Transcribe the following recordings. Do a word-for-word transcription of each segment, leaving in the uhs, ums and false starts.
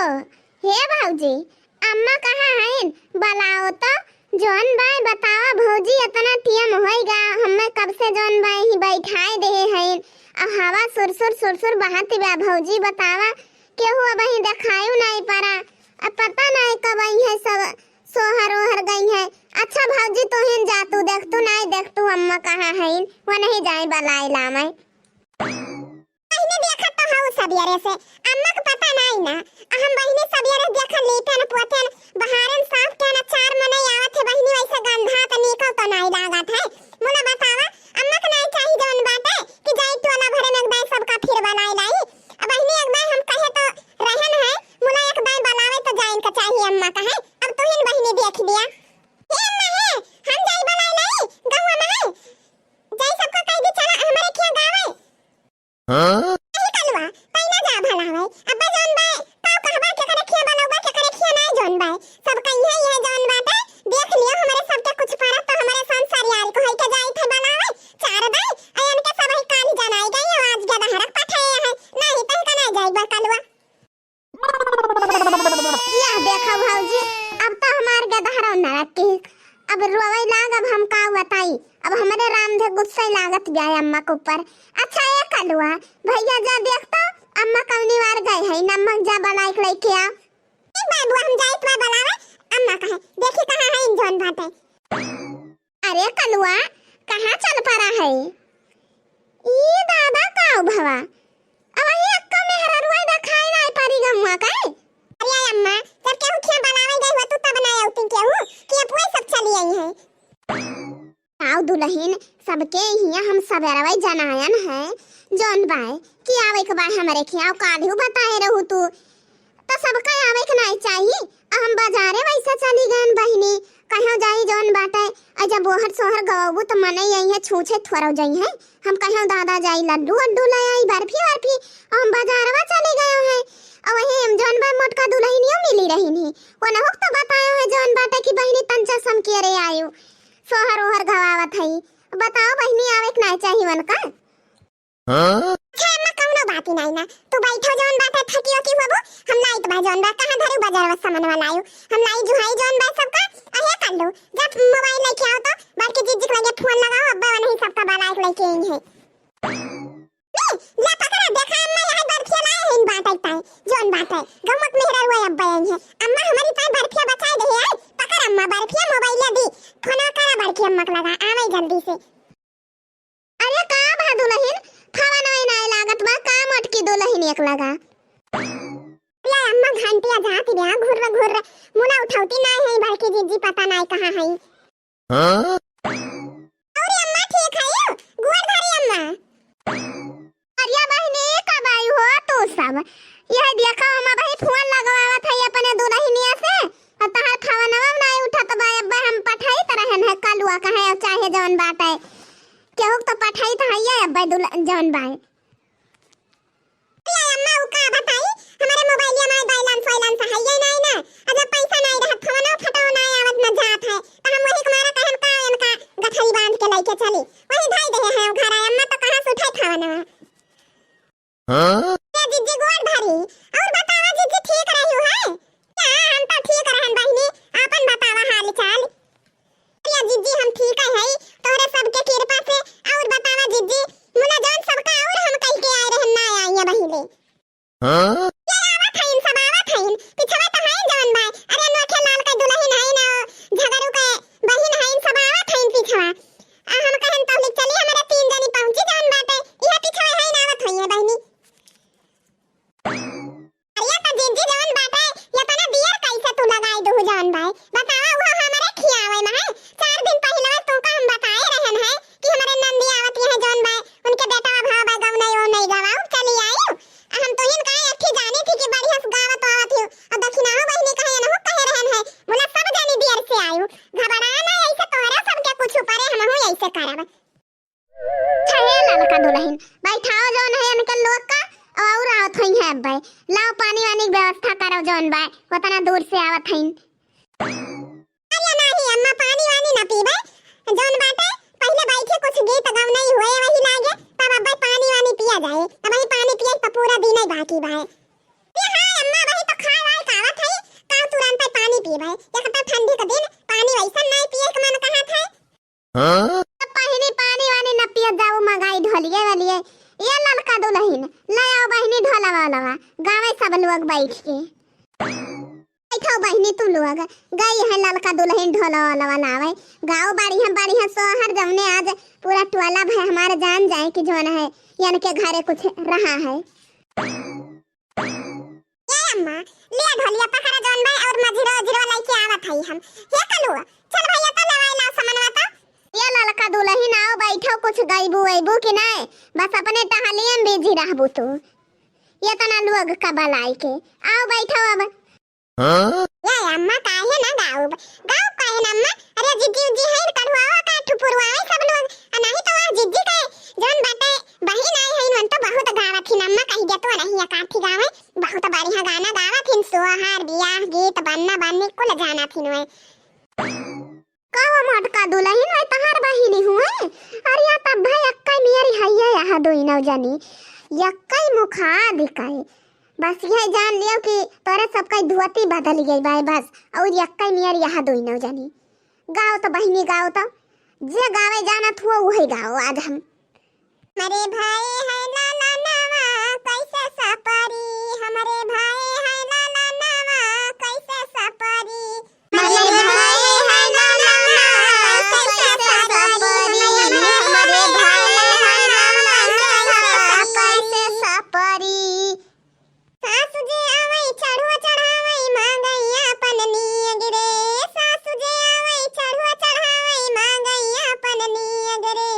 हे भौजी, अम्मा कहाँ हइन? बलाओ तो। जौन बाय बतावा भौजी, एतना टियम होइगा, हम्मे कब से जौन बाय ही बैठाए देहे हइन। अब हवा सुरसुर सुरसुर बहत बा भौजी, बतावा। केहू अबहीं देखायु नाई परा। अब पता नाई कब अइहैं सब, सोहर ओहर गइहैं। अच्छा भौजी, तुहिन जा, तू देख तू नाई देख तू अम्मा कहाँ हइन, वनही जाई बलाए लामैं। बहिनी देखत तो हऊ सबेरे से, अम्मा के पता नाई ना। आ हम बहिनी सबेरे देखन लीपन पोतन, बहारन साफ केन, चार मनई आवत है बहिनी, वैसे गंधा त निकल तो नाई लागत है। मुला बतावा, अम्मा के नाई चाही जौन बाटे कि जाई टोला भरे में एक दाई सबका फिर बलाए लाई। अब बहिनी एक दाई हम कहे तो रहन है, मुला एक दाई बलावे तो जाइन का चाही अम्मा का है। अब तुहिन बहिनी देख लिया। हे अम्मा हे, हम जाई बलाए लाई, गहुआ में है। जाई सबका कह दी चला हमरे खिया गावे। हाँ? अरे कलुआ, पहिना जा भला हवे। अब्बा जौन बाय, ताऊ कहबा केकरे खिया बलौबा, केकरे खिया नाय जौन बाय। सब कहिए यह जौन बाटे, देख लियो हमरे सबके कुछ परत तो हमरे संसार यार को है के जाई थे बलावे, चार दाई, अयन के सब है काली जनाई गई, आज गदहरक पठाए है, नाही तह का नाय जाई बा कलुआ। यह देखो भौजी, अब तो हमार गदहरो नरक की, अब रोवे लाग, अब हम का बताई, अब हमरे रामधे गुस्से लागत बा अम्मा के ऊपर। अच्छा ए कलुआ, भैया जा देख तो, अम्मा कौनी वार गए है, नमक जा बलाइक लेके आ। ठीक बाबू, हम जाइत बा बलावे, अम्मा कहे, देखी कहाँ है इन जौन बाटे। अरे कलुआ, कहाँ चल पड़ा है? ई दादा का भवा, अब ही अक्का मेहररुआ देखाई नाई परी गमुआ के। अरे अम्मा, जब केहू खिया बलावे गई हो तू तब ना आउती केहू, कि अब वही सब चली आई है। आओ दुलहिन, सबके हिया हम सबेरवै जनायन है, जौन बाय कि आवे के बाय हमरे खिया, काल्हू बताए रहू तू। त सबका आवे के नाई चाही। आ हम बाजारे वैसे चली गयन बहिनी, कहाँ जाई जौन बाटे। आ जब ओहर सोहर गवबू त मनई अइहैं, छूछे थोरव जइहैं। हम कहाँ दादा जाई लड्डू अड्डू ले आई, बर्फी वर्फी। आ हम बाजारवा चली गयो है। आ वही हम जौन बा मोटका दुलहिनियो मिली रहिन ही। ओनहु क तो बतायो है जौन बाटे कि बहिनी तंचा समकिया रे आयो। सोहर ओहर गवावत हई। बताओ बहिनी आवे के नाई चाही वनका। हाँ? अच्छा अम्मा, कौनो बात ही नाई ना, तू बैठो, जौन बात है थकी ओकी होबो, हम लाइत बा जौन बा, कहाँ धरू बाजार वा सामान वाला आयो, हम लाई जुहाई जौन बा सबका, अहे कर लो, जब मोबाइल लेके आओ तो बड़की जीजी के लगे फोन लगाओ, अब्बा नहीं सबका बलाइक लेके आई है। ले, ला पकड़ा, देखा अम्मा यहाँ बर्फिया लाए हैं, बात है ताई, जौन बात है, गमक मेहरा हुआ अब्बा आई है, अम्मा हमारी ताई बर्फिया बचाए दे है, पकड़ अम्मा बर्फिया, मोबाइल दी, फोन करा बड़की अम्मा के लगा, आवे जल्दी से। अरे का भा दुलहिन, फोनवै नाय लागत बा, का मोटकी दुलहिन एक लगा? ले अम्मा घंटिया जात बा, घुर्र घुर्र, मुला उठौती नाय है, बड़की जीजी पता नाय कहाँ है। हाँ? अरे अम्मा ठीक है यो, गोड़ धरी अम्मा। अरे बहिनी, कब आई हो तू सब? यह देखो, हम अबही फोन लगवावत है अपने दुलहिनिया से, और तहार फोनवा नाय उठत बा। अब्बे हम पठाइत रहन है कलुआ कहे, चाहे जौन बाटे, केहू तो पठाइत है ये अब्बे दुल-, जौन बाय। अरे अम्मा, उ का बताई, हमारे मोबाइलिया में balance वायलेंस है ये नाय ना, और जब पैसा नाय रहत, फोनो फटो नाय आवत न जात है, तो हम वही के मारा कहन का इनका गठरी बांध के लेके चली, वही धाई दे है घर आए, अम्मा तो कहाँ से उठाई फोनवा। हाँ? ए जिज्जी गोड़ धरी। और बतावा जिज्जी ठीक रही है? हाँ, हम तो ठीक रहन बहिनी। आपन बतावा हाल चाल। अरे जिज्जी हम ठीक है, तोहरे सबके कृपा से। और बतावा जिज्जी, मुला जौन सबका और हम कह के आए रहन ना आई है बहिले। हाँ? ये आवत है, इन सब आवत है, पिछवा तो है जौन भाई। अरे अनोखे लाल के दुलहिन है ना, झगरू के बहिन है, इन सब आवत है पिछवा। आ हम कहन तो लिख चली, हमारे तीन जनी पहुंची जौन बाटे, यह पिछवा है ना आवत है बहिनी। अरे तो जिज्जी जौन बाटे, ये तना दियर कैसे तू लगाई दू जौन बाय? बतावा, वो हमारे खियावे में है। चार दिन पहले तू का हम बताए रहन है कि हमारे नंदी आवत है जौन बाय, उनके बेटा भाव बा गौना यो नहीं गवाऊ चली आई। आ हम तुहिन का एक ही जानी थी कि बढ़िया से गावत आवत हो। और दक्षिणा हो बहिनी कहे, नहु कहे रहन है। बोला सब जानी दियर से आयु। घबरा ना, ऐसे तोहरा सबके कुछ ऊपरे हम हो ऐसे करब। छहे ललका दुलहिन, बैठाओ जौन है इनके लोग का, और आवत होई है अब्बे। लाओ पानी वानी के व्यवस्था करो जौन बाय, उतना दूर से आवत हईन। अरे नाही अम्मा, पानी वानी ना पीबे, जौन बाटे पहले बैठे कुछ गीत गौनई हुए वही लागे, तब अब्बे पानी वानी पिया जाए, तब वही पानी पिए तो पूरा दिन ही बाकी बाय। अरे हाँ अम्मा, वही तो खाए वाए हाँ? अब बहिनी पानी वानी न पियत जाऊ, मंगाई ढोलिए वालिए। ये ललका दुलहिन, ले आओ बहिनी ढोलवा वालवा, गावे सब लोग बैठ के। बैठो बहिनी तू लोग, गई है ललका दुलहिन ढोलवा वालवा लावे। गाओ बढ़िया बढ़िया सोहर, जौने आज पूरा टोला भय हमार जान जाए कि जौन है, यन के घरे कुछ रहा है। ए अम्मा, ले ढोलिया पकड़ा जौन भाई और मझिरो उझिरो लइके आवत हई हम। हे कलुआ, चल भैया तो लेवाई लाओ समनवा तो। ये ललका दुलहिन आओ बैठो, कुछ गइबू अइबू कि नाय? बस अपने टहलिए में बिजी रहबू तू। ये तना लोग का बलाई के। आओ बैठो अब। हाँ? ए अम्मा काहे ना गाउब? गाउब काहे ना अम्मा? अरे जिज्जी उज्जी है कढ़ुआवा का ठुपुरवाए सब लोग। आ नहीं तो वह जिज्जी के जौन बाटे बहिन आई है, उन तो बहुत गावत हिन अम्मा, कही दे तो नहीं या काठी गावे, बहुत बढ़िया गाना गावत हिन, सोहर, बियाह, गीत, बन्ना बन्नी कुल जानत हिन वै। का वो मोटका दुलहिन वै तहार बहिनी हुए? अरे या तब भाई यक्कै मियर हइये यह दोई नौ जनी, यक्कै मुखा दिकाई। बस यह जान लियो कि तोरे सबकै धोती बदल गई बाय बस, और यक्कै मियर यह दोई नौ जनी। गाओ तो बहिनी गाओ तो, जे गावे जानत हुआ वही गाओ आज हम। हमरे भाई है लाला नवा कैसे सपरी, हमरे भाई है लाला नवा कैसे सपरी। हमरे भाई है लाला नवा कैसे सपरी, हमरे भाई है लाला नवा कैसे सपरी। सासु जे आवै चढ़ुआ चढ़ावै मांगै आपन नियग रे, सासु जे आवै चढ़ुआ चढ़ावै मांगै आपन नियग रे।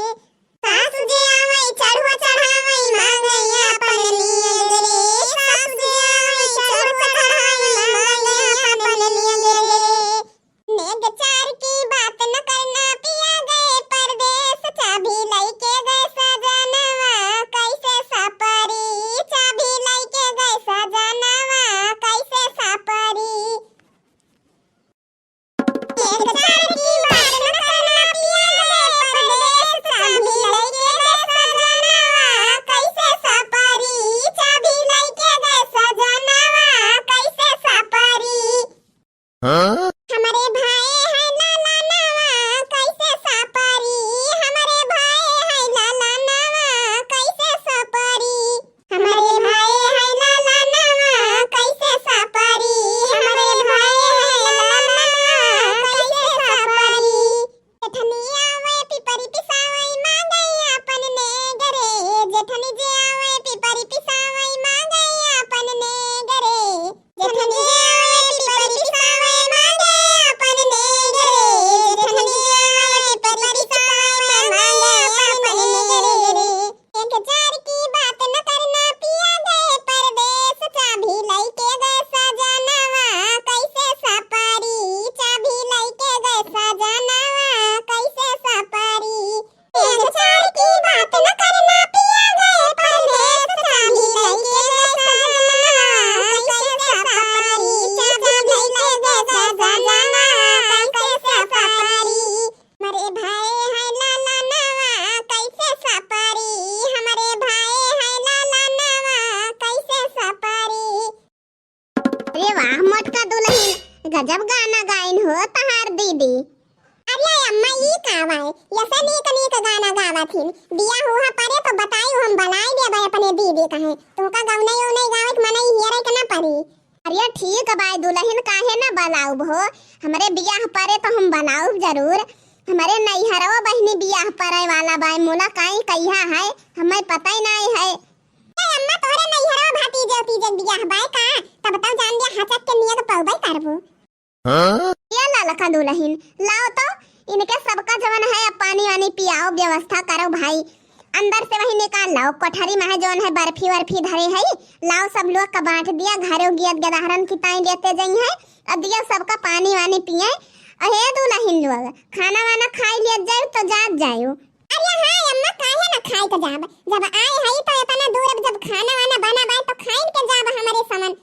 सासु जे आवै चढ़ुआ चढ़ावै मांगै आपन नियग रे, सासु जे आवै चढ़ुआ चढ़ावै मांगै आपन नियग रे। नेग चार की बात न करना पिया गए परदेस, चाभी लइके गए सजनवा कैसे सपरी, चाभी लइके गए सजनवा कैसे सपरी। नेग चार की बात न करना पिया गए परदेस, चाभी लइके गए सजनवा कैसे सपरी, चाभी लइके गए सजनवा कैसे सपरी। हाँ? हमरे भाई है लाला नवा कैसे सपरी, हमरे भाई है लाला नवा कैसे सपरी, हमरे भाई है लाला नवा कैसे सपरी, हमरे भाई है लाला नवा कैसे सपरी। जेठनी आवै पिपरी पिसावै मांगै आपन नेग रे, जेठनी जे आवै पिपरी पिसावै मांगै आपन नेग रे। जेठनी जे आवै पिपरी पिसावै मांगै आपन नेग रे, जेठनी जे आवै पिपरी पिसावै मांगै आपन नेग रे। नेग चार की बात न करना पिया गए परदेस, चाभी लइके गए सजनवा कैसे सपरी, चाभी लइके गए सजनवा कैसे सपरी। नेग चार की बात न करना पिया गए परदेस, चाभी लइके गए सजनवा कैसे सपरी, चाभी लइके गए सजनवा कैसे सपरी। हमरे भाई है लाला नवा कैसे सपरी, हमरे भाई है लाला नवा कैसे सपरी। अरे वाह मोटका दुलहिन, गजब गाना गाइन हो तहार दीदी। अरे अम्मा ई का बाय, यसे नीक नीक गाना गावत हिन। बियाह हुआ परे तो बताई, हम बलाई देबै अपने दीदी कहे। तोहका गौनई उनई गावे के मनई हियरे के ना परी। अरे ठीक बाय दुलहिन, काहे ना बलाउब हो, हमरे बियाह परे तो हम बलाउब जरूर। हमरे नैहरवा बहिनी बियाह परे वाला बाय, मुलाकाई कहिया है, हमें पता ही नाई है। ए अम्मा, तोहरे नैहरवा भतीजे उतीजे के बियाह बाय का? तब तो जान लिया हचक के नियत पौबे करबू। हाँ? ये ललका दुलहिन, लाओ तो इनके सबका जवन है अब पानी वानी पियाओ, व्यवस्था करो भाई। अंदर से वही निकाल लाओ, कोठरी में है जवन है बर्फी वर्फी धरे है, लाओ सब लोग का बांट दिया, घरे गियत गदहरन की ताई लेते जाई है, और दिया सबका पानी वानी पिए। अहे दुलहिन लोग, खाना वाना खाई लियत जाओ तो जात जाओ। अरे हाँ अम्मा, काहे ना खाई के जाब, जब आए हई तो इतना दूर, अब जब खाना वाना बना बाय तो खाइन के जाब हमरे समन।